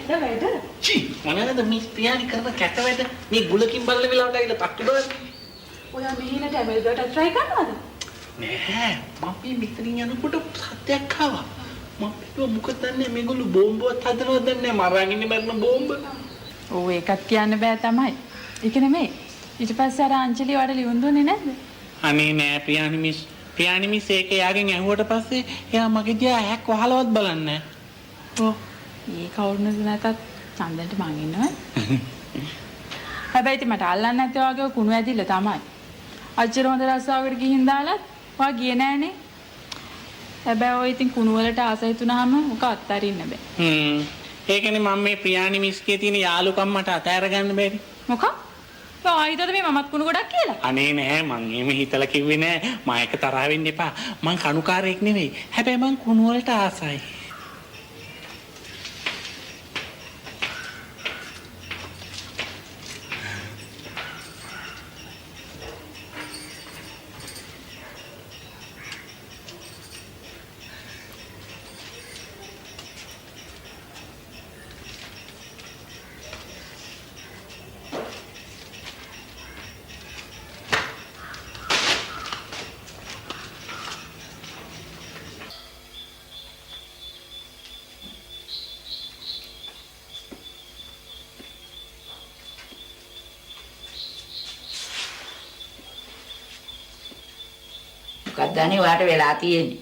කැත වැඩ. චි මොනවාද මිස් ප්‍රියානි කරන කැත වැඩ? මේ ගුලකින් බලන වෙලාවට ඇවිල්ලා තට්ටු දාන්නේ. ඔයා මෙහෙනට ඇමරිකාවට try කරනවද? නෑ මම මේ මෙතනින් යනකොට සත්‍යයක් ආවා. මම හිතුවා මොකද දන්නේ මේගොල්ලෝ බෝම්බවත් හදනවද දන්නේ නෑ මරාගෙන ඉන්නේ මරන බෝම්බ. ඔව් ඒකත් කියන්න බෑ තමයි. ඒක නෙමෙයි. ඊට පස්සේ අර අංජලි වඩ ලියුම් දුන්නේ නැද්ද? අනේ නෑ ප්‍රියානි මිස්. ප්‍රියානි මිස් ඒක එයාගෙන් ඇහුවට පස්සේ එයා මගේ දිහා ඇහැක් වහලවත් බලන්නේ නෑ. ඔව්. ඒ කවුරුනද නැතත් චන්දන්ට මං ඉන්නවා. හැබැයි ඉතින් මට අල්ලන්න නැත්තේ වගේ කුණු ඇදිල්ල තමයි. අච්චර හොඳ රස්සාවකට ගිහින් දාලත් ඔයා ගියේ නෑනේ. හැබැයි ඔය ඉතින් කුණු වලට ආස හිතුනහම ඔක අත්හරින්න බෑ. හ්ම්. ඒකනේ මම මේ ප්‍රියානි මිස්ගේ තියෙන යාළුකම් මට අතහැර ගන්න බැරි. මොකක්? ඔයා හිතුවද මේ මමත් කුණු ගොඩක් කියලා? අනේ නෑ මං එහෙම හිතලා කිව්වේ නෑ. මා එක තරහ වෙන්න එපා. මං කණුකාරයෙක් නෙවෙයි. හැබැයි මං කුණු වලට ආසයි. මොකක්ද අනේ ඔයාට වෙලා තියෙන්නේ?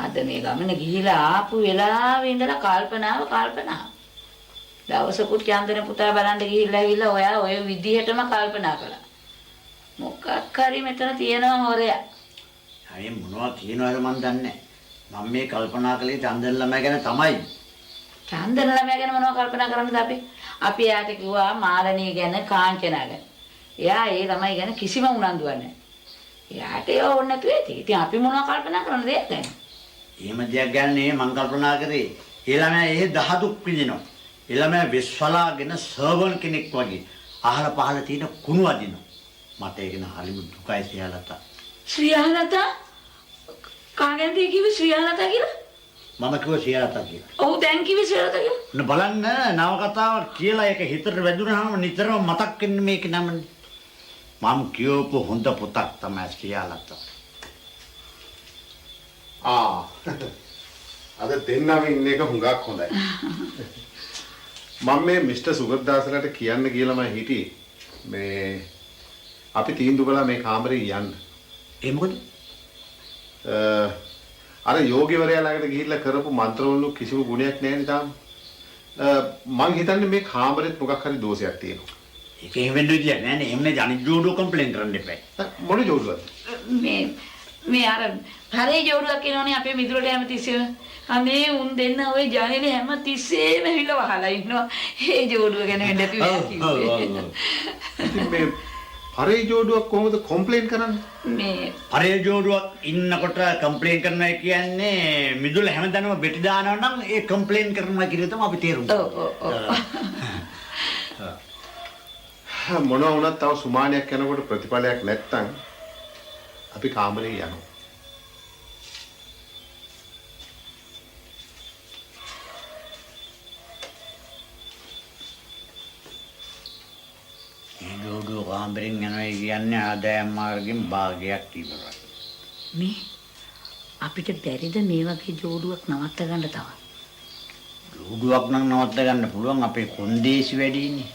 අද මේ ගමන ගිහිලා ආපු වෙලාවේ ඉඳලා කල්පනාව කල්පනාව. දවසකුත් චන්දන පුතා බලන්න ගිහිල්ලා ඇවිල්ලා ඔයා ඔය විදිහටම කල්පනා කළා. මොකක් හරි මෙතන තියෙනවා හොරයක්. අනේ මොනවා කියනවද මන් දන්නේ නැහැ. මම මේ කල්පනා කළේ චන්දන ළමයා ගැන තමයි. චන්දන ළමයා ගැන මොනවා කල්පනා කරන්නද අපි? අපි එයාට කිව්වා මාලනී ගැන කාංචනා ගැන. එයා ඒ ළමයි ගැන කිසිම උනන්දුවක් නැහැ. එයාට ඒව ඕනේ නැතුව ඇති. ඉතින් අපි මොනවා කල්පනා කරන්නද ඒක ගැන? එහෙම දෙයක් ගැන නෙවෙයි මං කල්පනා කරේ. ඒ ළමයා එහෙ දහදුක් විඳිනවා. ඒ ළමයා වෙස්වලාගෙන සර්වන් කෙනෙක් වගේ අහල පහල තියෙන කුණු අදිනවා. මට ඒක න හරිම දුකයි ශ්‍රියාලතා. ශ්‍රියාලතා? කාගෙන්ද කිව්වේ ශ්‍රියාලතා කියලා? මම කිව්වා ශ්‍රියාලතා කියලා. ඔව් දැන් කිව්වේ ශ්‍රියාලතා කියලා. න බලන්න නව කතාවක් කියලා ඒක හිතට වැදුනහම නිතරම මතක් වෙන්නේ මේක නමනේ. මම කියවපු හොඳ පොතක් තමයි ශ්‍රියාලතා. ආ අද දෙන්නම ඉන්න එක හුඟක් හොඳයි. මම මේ මිස්ටර් සුගතදාසලට කියන්න කියලා මම හිටියේ. මේ අපි තීන්දුව කළා මේ කාමරේ යන්න. ඒ මොකද? අර යෝගිවරයා ළඟට ගිහිල්ලා කරපු මන්ත්‍රවලු කිසිම ගුණයක් නැහැ නේ තාම. මං හිතන්නේ මේ කාමරෙත් මොකක් හරි දෝෂයක් තියෙනවා. ඒක එහෙම වෙන්න විදියක් නෑ නේ. එහෙම නේ අනිත් ජෝඩුව කම්ප්ලේන් කරන්න එපා. මොන ජෝඩුවක්ද? මේ මේ අර හරේ ජෝඩුවක් එනවනේ අපේ මිදුලට හැම තිස්සෙම. අනේ උන් දෙන්න ඔය ජනේලේ හැම තිස්සෙම ඇවිල්ලා වහලා ඉන්නවා. ඒ ජෝඩුව ගැන වෙන්න ඇති ඔයා කිව්වේ. ඉතින් මේ පරේ ජෝඩුවක් කොහොමද කම්ප්ලේන් කරන්නේ? මේ පරේ ජෝඩුවක් ඉන්නකොට කම්ප්ලේන් කරනවා කියන්නේ මිදුල හැමදාම බෙටි දානවා නම් ඒ කම්ප්ලේන් කරනවා කියන තමයි අපි තේරුම් ගන්න. ඔව් ඔව් ඔව්. මොනවා වුණත් තව සුමානයක් යනකොට ප්‍රතිඵලයක් නැත්තම් අපි කාමරේ යනවා. ඒ ජෝඩුව කාමරෙන් යනවා කියන්නේ ආදායම් මාර්ගෙන් භාගයක් ඉවරයි. මේ අපිට බැරිද මේ වගේ ජෝඩුවක් නවත්ත ගන්න තව? ජෝඩුවක් නම් නවත්ත ගන්න පුළුවන් අපේ කොන්දේසි වැඩිනේ.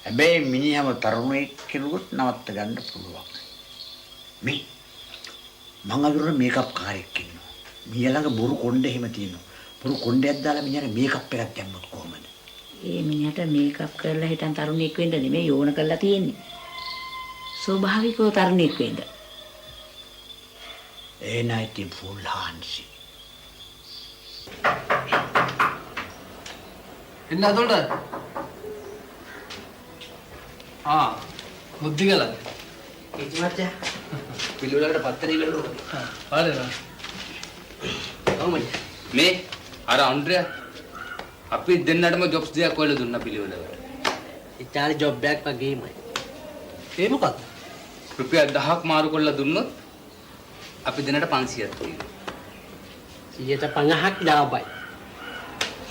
හැබැයි මිනිහව තරුණයෙක් කෙරුවොත් නවත්ත ගන්න පුළුවන්. මේ මං අඳුරන මේකප් කාරයෙක් ඉන්නවා. මිනිහා ළඟ බොරු කොණ්ඩේ එහෙම තියෙනවා. බොරු කොණ්ඩයක් දාලා මිනිහට මේකප් එකක් දැම්මොත් කොහොමද? ඒ මිනිහට මේකප් කරලා හිටන් තරුණයෙක් වෙන්න නෙමෙයි ඕන කරලා තියෙන්නේ. ස්වභාවිකව තරුණයෙක් වෙන්න. ඒ නයි ඉතින් ෆුල් හාන්සි. එන්න අතොලට. ආ මුද්දිගල. ඉති මචං පිළිවෙලකට පත්තරේ ඉවරනකොට. පාරේනවා. ඔව් මචං. මේ අර අන්ඩ්‍රියා අපි දෙන්නටම ජොබ්ස් දෙයක් හොයලා දුන්නා පිළිවෙලකට. ඉතාලි ජොබ් එකක් වගේමයි. ඒ මොකක්ද? රුපියල් 1000ක් මාරු කරලා දුන්නොත් අපි දෙන්නට 500ක් තියෙනවා. 150ක් ලාභයි.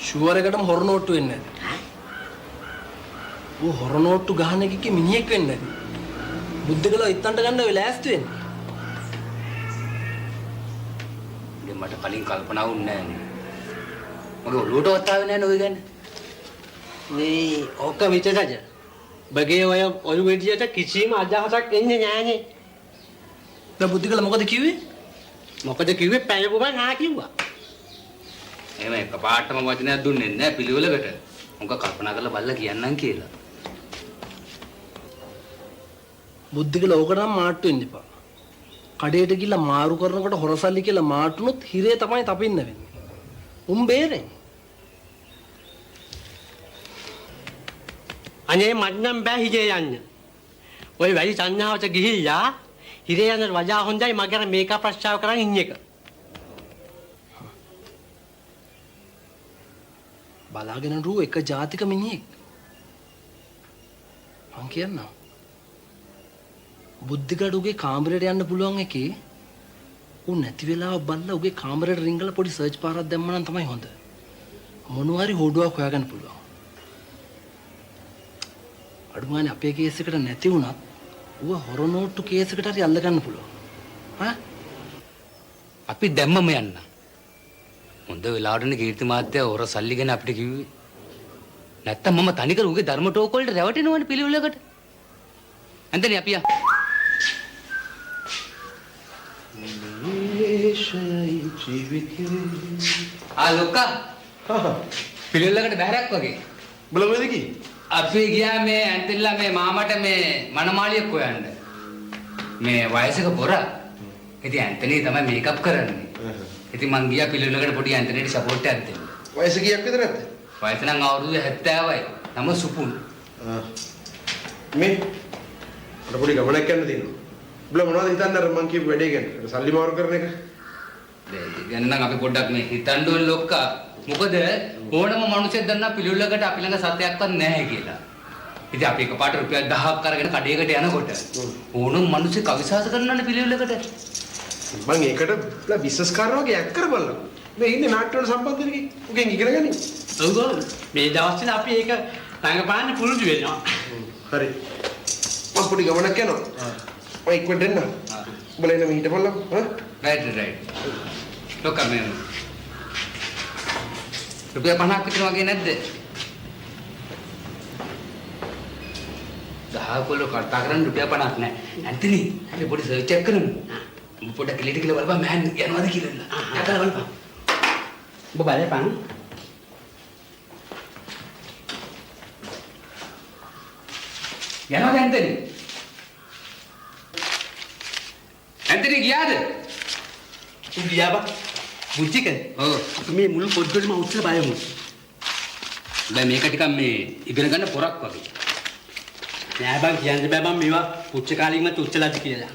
ෂුවර් එකටම හොර නෝට්ටු වෙන්නේ නැති. ඌ හොර නෝට්ටු ගහන එකකේ මිනිහෙක් වෙන්නේ නැති. බුද්ධිකලව ඉත්තන්ට ගන්න ඔය ලෑස්ති වෙන්නේ. ඉතින් මට කලින් කල්පනා වුණේ නෑනේ. මගේ ඔළුවටවත් ආවේ නෑනේ ඔය ගැන. මේ ඕක විතරද? බගේ ඔය ඔළුව විදියට කිසිම අදහසක් එන්නේ නෑනේ. දැන් බුද්ධිකල මොකද කිව්වේ? මොකද කිව්වේ පැයපුවා නා කිව්වා. එහෙම එකපාරටම වචනයක් දුන්නේ නෑ පිළිවෙලකට. මොකක් කල්පනා කරලා බලලා කියන්නම් කියලා. බුද්ධිකල ඕකට නම් මාට්ටු වෙන්න එපා. කඩේට ගිහලා මාරු කරනකොට හොරසල්ලි කියලා මාට්ටුනොත් හිරේ තමයි තපින්න වෙන්නේ. උන් බේරෙන්. අනේ මට නම් බෑ හිරේ යන්න. ඔය වැඩි සංඥාවට ගිහිල්ලා හිරේ යන වඩා හොඳයි මගේ අර මේකප් රස්සාව කරන් ඉන්න එක. බලාගෙන රු එක ජාතික මිනිහෙක්. මං කියන්නම්. බුද්ධිකට උගේ කාමරයට යන්න පුළුවන් එකේ ඌ නැති වෙලාව බලලා උගේ කාමරයට රිංගලා පොඩි සර්ච් පාරක් දැම්ම නම් තමයි හොඳ. මොනවා හරි හොඩුවක් හොයාගන්න පුළුවන්. අඩු ගානේ අපේ කේස් එකට නැති වුණත් ඌව හොර නෝට්ටු කේස් එකට හරි අල්ලගන්න පුළුවන්. හා? අපි දැම්මම යන්න. හොඳ වෙලාවටනේ කීර්ති මහත්තයා හොර සල්ලි ගැන අපිට කිව්වේ. නැත්තම් මම තනිකර ඌගේ ධර්ම ටෝක් වලට රැවටෙනවනේ පිළිවෙලකට. ඇන්තනි අපි යා. ආ ලොක්කා. පිළිවෙලකට බහැරක් වගේ. උඹලා මොකද කිව්වේ? අපි ගියා මේ ඇන්තනිලා මේ මාමට මේ මනමාලියක් හොයන්න. මේ වයසක පොරා. ඉතින් ඇන්තනි තමයි මේකප් කරන්නේ. ඉතින් මං ගියා පිළිවෙලකට පොඩි ඇන්තනිට සපෝට් එකක් දෙන්න. වයස කීයක් විතර ඇද්ද? වයස නම් අවුරුදු 70යි. නම සුපුන්. මේ මට පොඩි ගමනක් යන්න තියෙනවා. උඹලා මොනවද හිතන්නේ අර මං කියපු වැඩේ ගැන? අර සල්ලි මාරු කරන එක. දැන් ඒ ගැන නම් අපි පොඩ්ඩක් මේ හිතන්න ඕනේ ලොක්කා. මොකද ඕනම මිනිහෙක් දන්නා පිළිවෙලකට අපි ළඟ සතයක්වත් නැහැ කියලා. ඉතින් අපි එකපාරට රුපියල් 1000ක් අරගෙන කඩේකට යනකොට ඕනම මිනිහෙක් අවිශ්වාස කරනවනේ පිළිවෙලකට. මං ඒකට උඹලා බිස්නස් කාර් වගේ ඇක් කරබල්ලා. මේ ඉන්නේ නාට්‍ය වල සම්බන්ධ වෙන එකේ. උගෙන් ඉගෙන ගනින්. ඔව් ඔව්. මේ දවස්වල අපි ඒක රඟපාන්න පුරුදු වෙනවා. හරි. මං පොඩි ගමනක් යනවා. මං ඉක්මනට එන්න. උඹලා එන්න මෙහෙ හිටපල්ලා. හා? Right right. ලොක්කා මේ රුපියල් 50ක් විතර වගේ නැද්ද? 10 කොල්ල කතා කරන්න රුපියල් 50ක් නෑ. ඇන්තනි අපි පොඩි සර්ච් එකක් කරමු. උඹ පොඩ්ඩක් එළියට ගිහලා බලපන් මෑන් යනවද කියලා. දැකලා බලපන්. උඹ බලපන්. යනවද ඇන්තනි? ඇන්තනි ගියාද? උඹ ගියා බා. බුද්ධික. ඔව්. අපි මේ මුළු පොඩ්ඩටම උත්තර බලමු. දැන් මේක ටිකක් මේ ඉගෙන ගන්න පොරක් වගේ. නෑ බං කියන්න බෑ බං මේවා පුච්ච කාලෙකින්ම තුච්චලාද කියලා.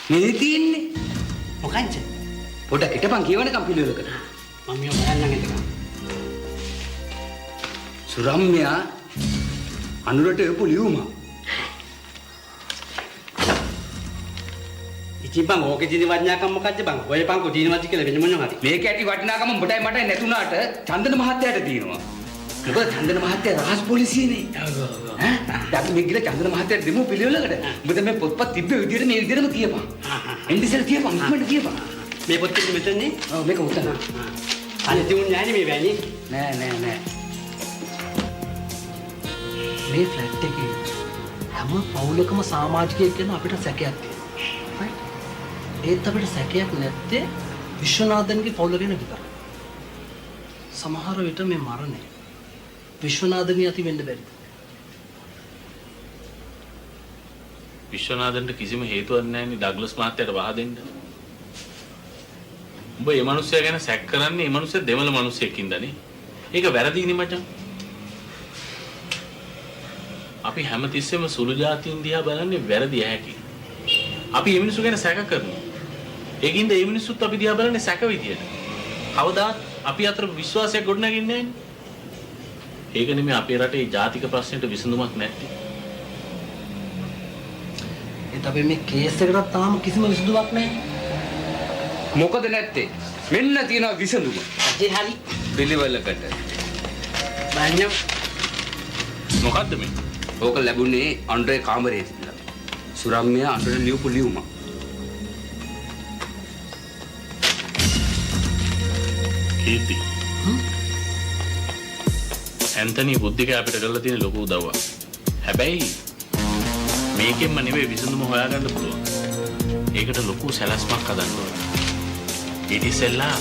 මේ තියෙන්නේ මොකන්ද? පොඩ්ඩක් හිටපන් කියවනකම් පිළිවෙලකට. මම මේව බලන්නම් එතකන්. සුරම්‍යා අනුරට එවපු ලියුම. ඉතින් බං ඕකේ තියෙන වටිනාකම මොකද්ද බං? ඔය බං තියෙනවද කියලා වෙන මොනවා හරි. මේකේ ඇති වටිනාකම උඹටයි මටයි නැතුණාට චන්දන මහත්තයාට තියෙනවා. මොකද චන්දන මහත්තයා රහස් පොලිසියනේ. ඔව් ඔව් ඔව්. ඈ දැන් අපි මේ ගිහලා චන්දන මහත්තයාට දෙමු පිළිවෙලකට. උඹ දැන් මේ පොත්පත් තිබ්බ විදියට මේ විදියටම කියපන්. එන්න ඉස්සෙල්ලා කියපන් ඉක්මනට කියපන්. මේ පොත් ටික මෙතනනේ. ඔව් මේක උතන. අනේ තියුන්නේ නෑනේ මේ වැලි. නෑ නෑ නෑ. මේ ෆ්ලැට් එකේ හැම පවුලකම සමාජිකයෙක් ගැන අපිට සැකයක් තියෙනවා. රයිට්? ඒත් අපිට සැකයක් නැත්තේ විශ්වනාഥන්ගේ පවුල ගැන විතරයි. සමහර විට මේ මරණය විශ්වනාථන්ගේ අති වෙන්න බැරිද? විශ්වනාථන්ට කිසිම හේතුවක් නැහැ නේ ඩග්ලස් මහත්තයාට වහ දෙන්න. උඹ මේ මිනිස්සයා ගැන සැක කරන්නේ මේ මිනිස්සයා දෙමළ මිනිස්සෙක් හින්දානේ. ඒක වැරදිනේ මචං. අපි හැමතිස්සෙම සුළු ජාතීන් දිහා බලන්නේ වැරදි ඇහැකින්. අපි මේ මිනිස්සු ගැන සැක කරනවා. ඒකින්ද මේ මිනිස්සුත් අපි දිහා බලන්නේ සැක විදියට. කවදාත් අපි අතර විශ්වාසයක් ගොඩනගින්නේ නැහැ නේ. ඒක නෙමෙයි අපේ රටේ ජාතික ප්‍රශ්නෙට විසඳුමක් නැත්තේ. ඒත් අපි මේ කේස් එකට තාම කිසිම විසඳුමක් නැහැ. මොකද නැත්තේ? මෙන්න තියෙනවා විසඳුම. අජේ හරි. පිළිවෙලකට. බලන්න. මොකද්ද මේ? ඕක ලැබුණේ අන්ඩ්‍රේ කාමරේ තිබිලා. සුරම්මියා අන්ඩ්‍රේ ලියපු ලියුම. කීර්ති. ඇන්තනි බුද්ධික අපිට කරලා තියෙන ලොකු උදව්වක්. හැබැයි මේකෙන්ම නෙවෙයි විසඳුම හොයාගන්න පුළුවන්. ඒකට ලොකු සැලැස්මක් හදන්න ඕනේ. ඊට ඉස්සෙල්ලා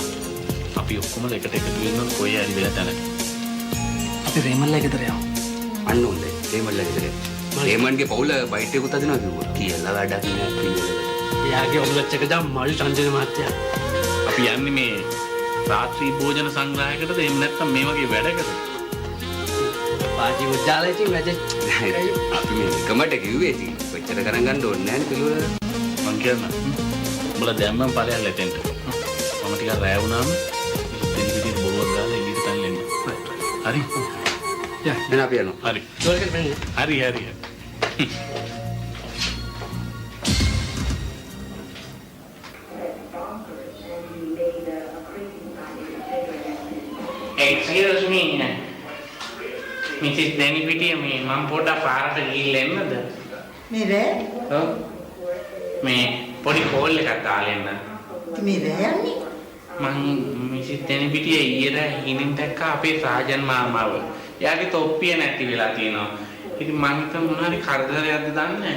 අපි ඔක්කොම එකට එකතු වෙන්න ඕන කොහේ හරි වෙලා තැනක. අපි රේමන්ලා ගෙදර යමු. අන්න හොඳයි. රේමන්ලා ගෙදර යමු. රේමන්ගේ පවුල බයිට් එකකුත් හදනවා කිව්වා. කියලා වැඩක් නෑ පිළිවෙලට. එයාගේ ඔළුවත් එක දැන් මල් චන්දන මහත්තයා. අපි යන්නේ මේ රාත්‍රී භෝජන සංග්‍රහයකටද එහෙම නැත්නම් මේ වගේ වැඩකටද? පාටි උද්‍යාලයේ ඉතින් වැඩ. අපි මේ එකමට කිව්වේ ඉතින් කොච්චර ගණන් ගන්න ඕනේ නෑනේ පිළිවෙලට. මං කියන්න. උඹලා දැන් මං ඵලයන් එතෙන්ට. මම ටිකක් රෑ වුණාම දෙන්න විදියට බොරුවක් ගාලා එළියට පැනලා එන්න. හරි. යා දැන් අපි යනවා. හරි. හරි හරි. Excuse me, Mrs. Denipitiya මේ මම පොඩ්ඩක් පාරට ගිහිල්ලා එන්නද? මේ රෑ? ඔව්. මේ පොඩි කෝල් එකක් දාලා එන්න. ඉතින් මේ රෑ යන්නේ? මං මිසිස් දෙනිපිටිය ඊයේ රෑ හිණින් දැක්කා අපේ සාජන් මාමාව. එයාගේ තොප්පිය නැති වෙලා තියෙනවා. ඉතින් මං හිතන මොන හරි කරදරයක්ද දන්නේ නැහැ.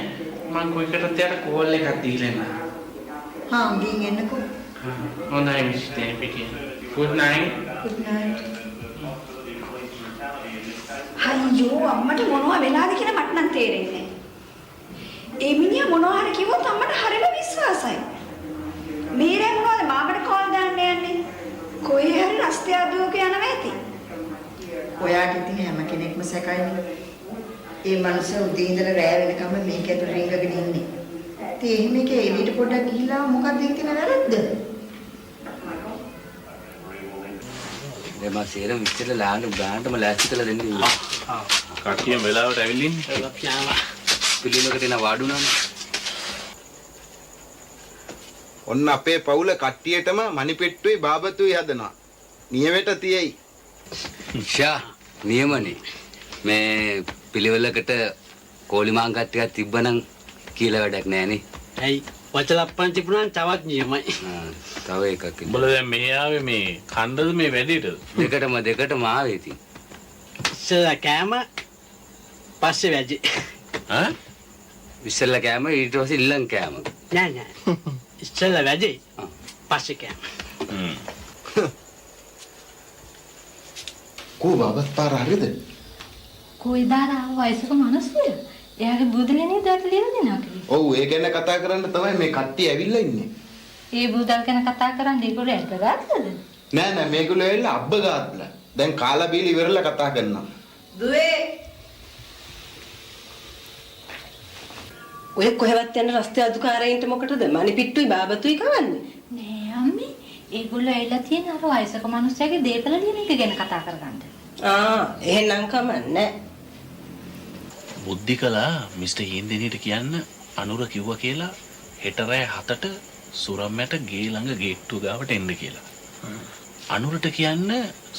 මං කොයිකටද එයාට කෝල් එකක් දීලා එන්න. හා ගිහින් එන්නකෝ. හොඳයි Mrs Denipitiya. Good night. Good night. අයියෝ අම්මට මොනවා වෙලාද කියලා මට නම් තේරෙන්නේ නැහැ. ඒ මිනිහා මොනවා හරි කිව්වොත් අම්මට හරිම විශ්වාසයි. මේ රෑ මොනවද මාමට කෝල් දාන්න යන්නේ? කොහේ හරි රස්තිය අදුවක යනවා ඇති. ඔයාට ඉතින් හැම කෙනෙක්ම සැකයිනේ. ඒ මනුස්සයා උදේ ඉඳලා රෑ වෙනකම්ම මේක ඇතුළේ රිංගගෙන ඉන්නේ. ඉතින් එහෙම එකේ එළියට පොඩ්ඩක් ගිහිල්ලා මොකක්ද ඒකේ තියෙන වැරද්ද? දැන් මම සේරම විස්තර ලාන්න ගානටම ලෑස්ති කරලා දෙන්න ඉන්නේ. ආ කට්ටියම වෙලාවට ඇවිල්ලා ඉන්නේ. අපි ආවා. පිළිවෙලකට එන වාඩි වුණානේ. ඔන්න අපේ පවුල කට්ටියටම මණිපෙට්ටුයි බාබතුයි හදනවා. නියමෙට තියෙයි. ෂා නියමනේ. මේ පිළිවෙලකට කෝලි මාංගත් ටිකක් තිබ්බනම් කියලා වැඩක් නෑනේ. ඇයි වචලප්පන් තිබුණා නම් තවත් නියමයි. තව එකක් ඉන්න. උඹලා දැන් මේ ආවේ මේ කණ්ඩද මේ වැඩේටද? දෙකටම ආවේ ඉතින්. ඉස්සෙල්ලා කෑම පස්සේ වැඩි. ඈ? ඉස්සෙල්ලා කෑම ඊට පස්සේ ඊළඟ කෑම. නෑ නෑ. ඉස්සෙල්ලා වැඩි පස්සේ කෑම. කෝ බබත් පාර හරිද? කොයි දාලා වයසක මිනිස්සු එයාගේ බුදලේ නේද අත ලියලා දෙනවා කිව්වේ. ඔව් ඒ ගැන කතා කරන්න තමයි මේ කට්ටිය ඇවිල්ලා ඉන්නේ. ඒ බුදල් ගැන කතා කරන්න ඒගොල්ලෝ ඇබ්බ ගාත්ලාද? නෑ නෑ මේගොල්ලෝ ඇවිල්ලා අබ්බ ගාත්ලා. දැන් කාලා බීලා ඉවරලා කතා කරනවා. දුවේ ඔය කොහෙවත් යන රස්තිය අධිකාරයින්ට මොකටද මණිපිට්ටුයි බාබතුයි කවන්නේ? නෑ අම්මේ ඒගොල්ලෝ ඇවිල්ලා තියෙන අර වයසක මිනිස්සයාගේ දේපල ලියන එක ගැන කතා කරගන්න. ආ එහෙනම් කමන්නේ. බුද්ධිකලා මිස්ටර් හීන්දෙනියට කියන්න අනුර කිව්වා කියලා හෙට රෑ 7ට සුරම්මයට ගේ ළඟ ගේට්ටුව ගාවට එන්න කියලා. අනුරට කියන්න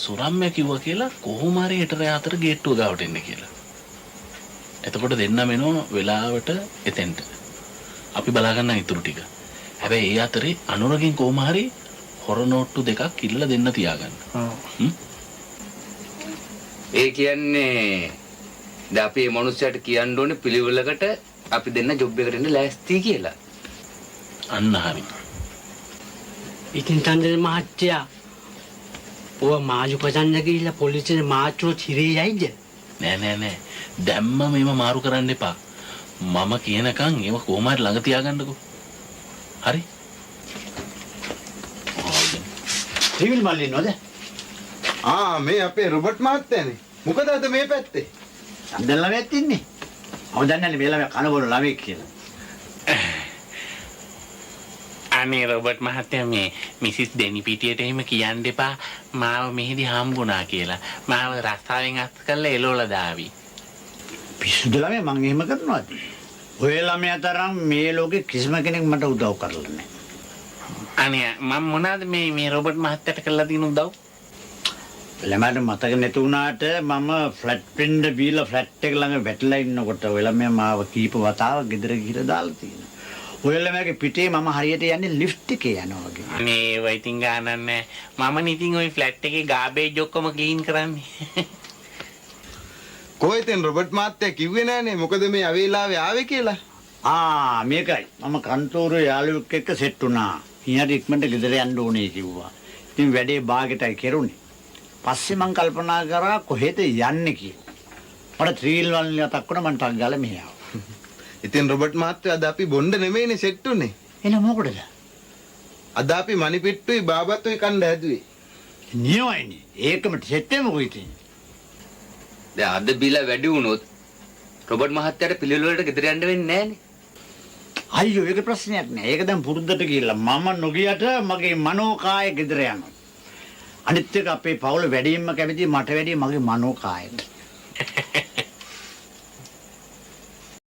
සුරම්මයා කිව්වා කියලා කොහොම හරි හෙට රෑ 4ට ගේට්ටුව ගාවට එන්න කියලා. එතකොට දෙන්නම එනවා වෙලාවට එතෙන්ට. අපි බලා ගන්න ඉතුරු ටික. හැබැයි ඒ අතරේ අනුරගෙන් කොහොම හරි හොර නෝට්ටු දෙකක් ඉල්ලලා දෙන්න තියාගන්න. ඒ කියන්නේ දැන් අපි මේ මනුස්සයාට කියන්න ඕනේ පිළිවෙලකට අපි දෙන්න ජොබ් එකට එන්න ලෑස්ති කියලා. අන්න හරි. ඉතින් චන්දන මහත්තයා ඔය මාජු කචන්න ගිහිල්ලා පොලිසියට මාචුනොත් හිරේ යයිද? නෑ නෑ නෑ. දැම්ම මේව මාරු කරන්න එපා. මම කියනකන් ඒව කොහොම හරි ළඟ තියාගන්නකෝ. හරි? ත්‍රිවිල් මල්ලි ඉන්නවද? ආ මේ අපේ රොබර්ට් මහත්තයානේ. මොකද අද මේ පැත්තේ? චන්දන ළමයෙක් ඉන්නේ. මම දන්නේ නැහැ මේ ළමයා කන බොන ළමයෙක් කියලා. අනේ රොබර්ට් මහත්තයා, මේ මිසිස් දෙනිපිටියට එහෙම කියන්න එපා මාව මෙහෙදි හම්බුණා කියලා. මාව රස්සාවෙන් අස් කරලා එලවලා දාවි. පිස්සුද ළමයා, මං එහෙම කරනවද? ඔය ළමයා තරම් මේ ලෝකෙ කිසිම කෙනෙක් මට උදව් කරලා නැහැ. අනේ මං මොනවාද මේ මේ රොබර්ට් මහත්තයාට කරලා තියෙන උදව්? ළමයාට මතක නැති වුණාට මම ෆ්ලැට් වෙන්න බීලා ෆ්ලැට් එක ළඟ වැටිලා ඉන්නකොට ඔය ළමයා මාව කීප වතාවක් ගෙදර ගිහලා දාලා තියෙනවා. ඔය ළමයාගේ පිටේ මම හරියට යන්නේ ලිෆ්ට් එකේ යනවා වගේ. අනේ ඒවා ඉතින් ගානක් නෑ. මම ඉතින් ඔය ෆ්ලැට් එකේ ගාබේජ් ඔක්කොම ක්ලීන් කරන්නේ. කොහෙද රොබර්ට් මහත්තයා කිව්වේ නෑනේ මොකද මේ අවේලාවේ ආවේ කියලා? ආ මේකයි. මම කන්තෝරුවේ යාළුවෙක් එක්ක සෙට් වුණා. ඊට ඉක්මනට ගෙදර යන්න ඕනේ කිව්වා. ඉතින් වැඩේ බාගෙටයි කෙරුණේ. පස්සේ මං කල්පනා කරා කොහෙද යන්නේ කියලා. මට ත්‍රීල් වලින් මතක් වුණා, මං ටක් ගාලා මෙහෙ ආවා. ඉතින් රොබර්ට් මහත්තයා, අද අපි බොණ්ඩ නෙමෙයිනේ සෙට් උනේ. එහෙනම් මොකටද? අද අපි මණිපිට්ටුයි බාබත්තුයි කන්න හැදුවේ. නියමයිනේ. ඒකම සෙට් වෙමුකෝ ඉතින්. දැන් අද බීලා වැඩි වුණොත් රොබර්ට් මහත්තයාට පිළිවෙල වලට ගෙදර යන්න වෙන්නේ නෑනේ. අයියෝ, ඒක ප්‍රශ්නයක් නෑ. ඒක දැන් පුරුද්දට ගිහිල්ලා මම නොගියට මගේ මනෝකාය ගෙදර යනවා. අනිත් එක අපේ පවුල වැඩියෙන්ම කැමති මට වැඩිය මගේ මනෝකායට.